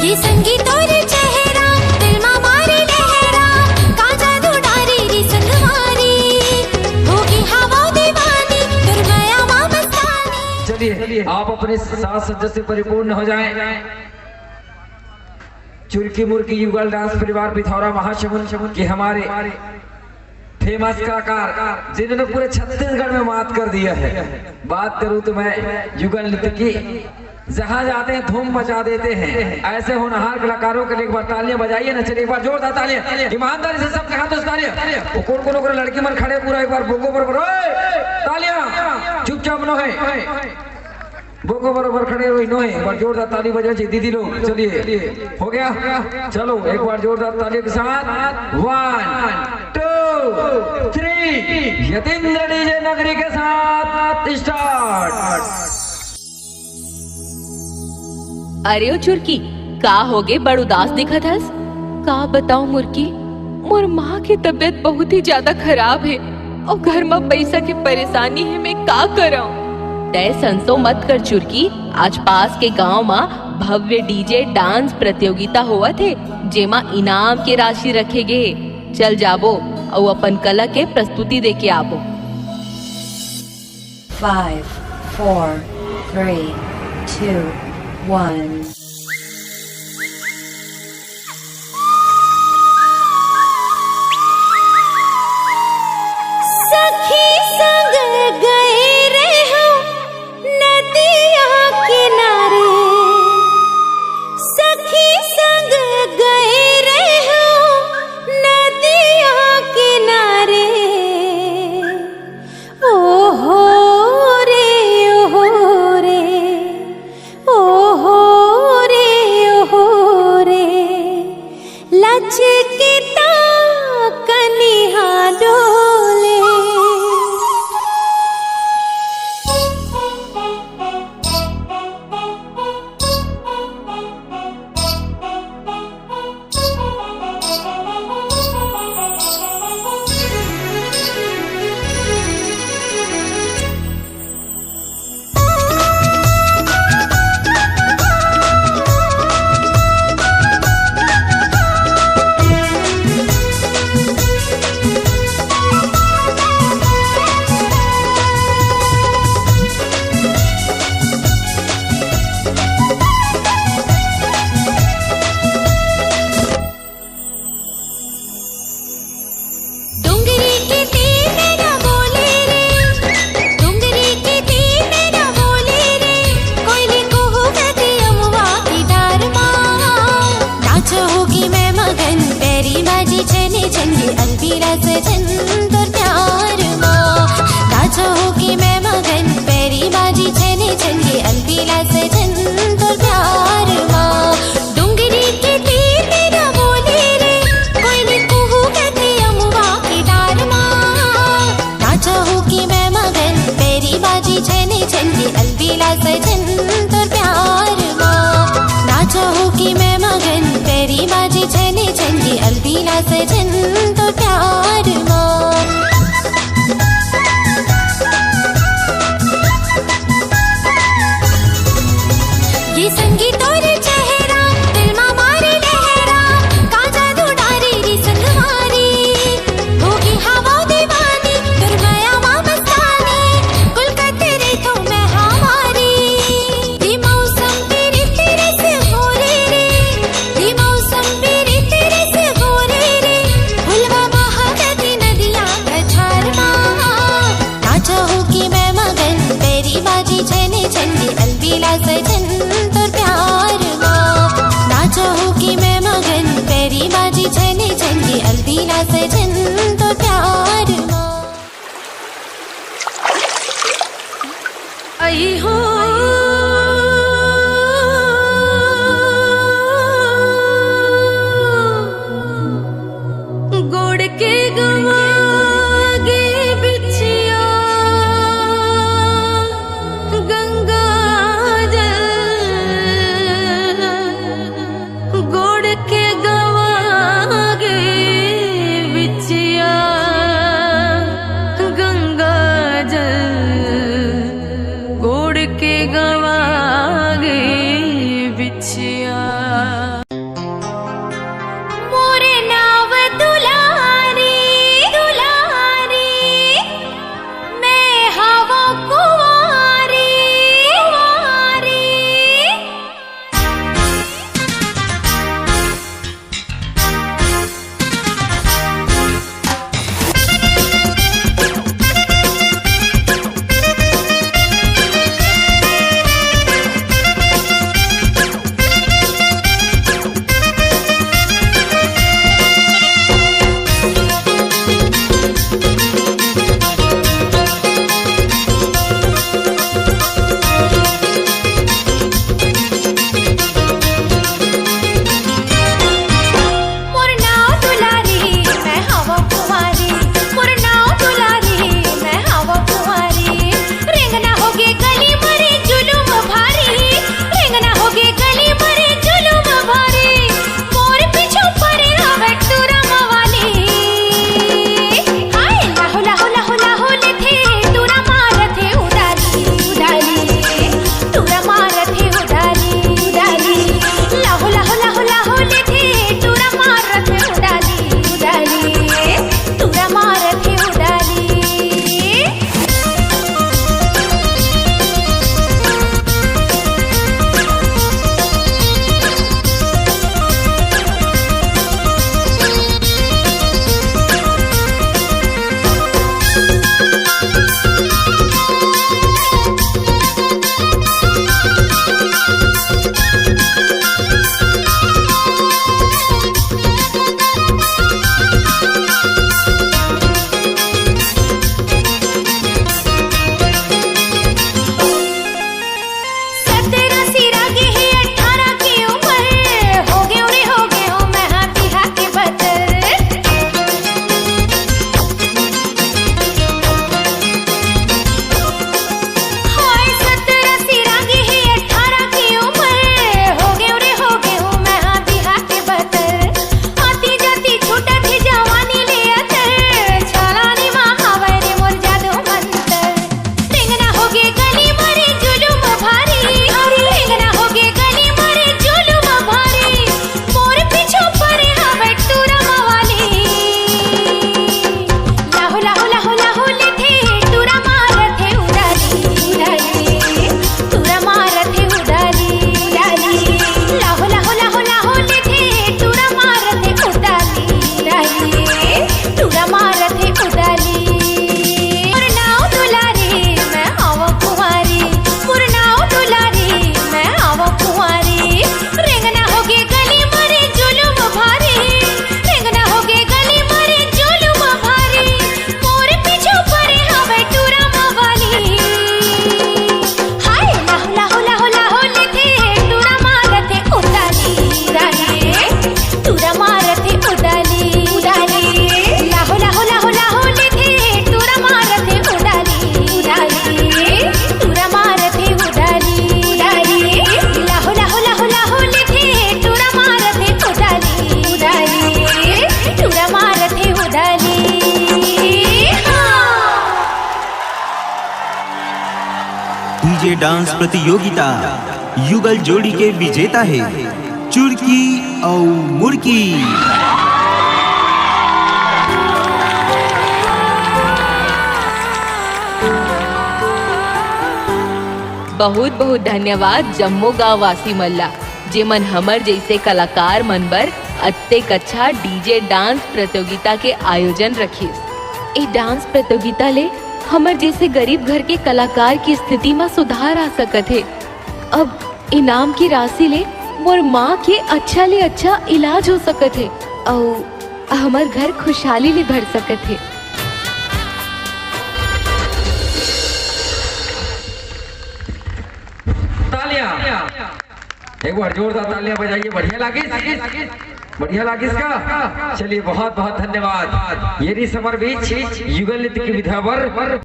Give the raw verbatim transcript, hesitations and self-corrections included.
ये संगी तोर चेहरा, दिल मा मारे लहरा, का जादू डारे रे संगवारी, होगे हवंव दीवानी, तोर मया मा मस्तानी। चलिए, आप अपने साज सज्जा से परिपूर्ण हो जाएं। चुरकी मुरकी युगल डांस परिवार पिथौरा महासमुंद के हमारे फेमस कलाकार, जिन्होंने पूरे छत्तीसगढ़ में बात कर दिया है। बात करूं तो मैं युगल नृत्य की, जहां जाते हैं धूम मचा देते हैं। ऐसे होनहार कलाकारों के लिए एक बार तालियां बजाइए ना। चलिए, एक बार जोरदार तालियां, ईमानदारी से सबके हाथों से तालियां। वो कौन कौन, लड़की मन खड़े, पूरा एक बार बोंगो बरोबर, ओए, तालियां, चुपचाप नो है। बोंगो बरोबर खड़े हुई नो है, एक बार जोरदार ताली बजाइए दीदी लोग। चलिए, हो गया, चलो एक बार जोरदार ताली के साथ, वन, टू, थ्री, यतींद्र डीजे नगरी के साथ स्टार्ट। अरे ओ चुरकी, का होगे, बड़ उदास दिखत हस? का बताओ मुरकी, मोर माँ के तबीयत बहुत ही ज्यादा खराब हे अउ घर म पइसा के परेशानी हे, मैं का करंव? तैं संसो मत कर चुरकी, आज पास के गांव म भव्य डीजे डांस प्रतियोगिता होवत हे, जेमा इनाम के राशि रखे गे हे। चल जाबो अउ अपन कला के प्रस्तुति दे के आबो। Five, four, three, two, one. सखी संग गए रहो नदिया किनारे, सखी संग गए रहो नदिया किनारे। ओहो रे, ओहो रे, ओहो रे, ओहो रे, लचके ता कनिहा डोले। डोंगरी के तीर मेरा बोले रे, डोंगरी के तीर मेरा बोले रे, कोयली कुहू कथे अमवा की डार मा। नाचहूं कि मैं मगन, पैरी बाजी छने छन के, अलबेला सजन तोर प्यार मा। नाचहूं कि मैं मगन, पैरी बाजी छने छन के, अलबेला सजन तोर प्यार मा। डोंगरी के तीर मेरा बोले रे, कोयली कुहू कथे अमवा की डार मा। नाचहूं कि मैं मगन, पैरी बाजी छने छन के, अलबेला सजन तोर प्यार मा। नाचहूं कि मैं मगन, पैरी बाजी छने छन के, अलबेला सजन तोर प्यार मा। ये संगी तोर चेहरा, दिल मा मारे लहरा, का जादू डारे रे संगवारी, होगे हवंव दीवानी, तोर मया मा मस्तानी, कुल कथे रहिथंव मैं हमारी। ये मौसम तेरे तेरे से बोले रे, ये मौसम तेरे तेरे से बोले रे, फुलवा बहत नदिया कछार मा। नाचहूं कि मैं मगन, पैरी बाजी छने छन के, अलबेला सजन तोर प्यार मा। नाचहूं कि मैं मगन, पैरी बाजी छने छन के, अलबेला सजन तोर प्यार मा। आई हो गोड़ के गवा गे बिछिया, गंगा जल गोड़ के गवा गे बिछिया। डांस प्रतियोगिता युगल जोड़ी के विजेता हे चुरकी अउ मुरकी। बहुत बहुत धन्यवाद जम्मो गांव वासी मन ला, जेमन हमर जइसे कलाकार मन बर अतेक अच्छा डीजे डांस प्रतियोगिता के आयोजन रखिस। ए डांस प्रतियोगिता ले हमर जइसे गरीब घर के कलाकार के स्थिति म सुधार आ सकत हे। अब इनाम की राशि ले मोर माँ के अच्छा ले अच्छा इलाज हो सकत हे अउ हमर घर खुशहाली ले भर सकत हे। तालियां, एक बार जोरदार तालियां बजाइए। बढ़िया लागिस, बढ़िया लागिस का? चलिए, बहुत बहुत धन्यवाद। ये रही समर बीच युगल नृत्य की विधा पर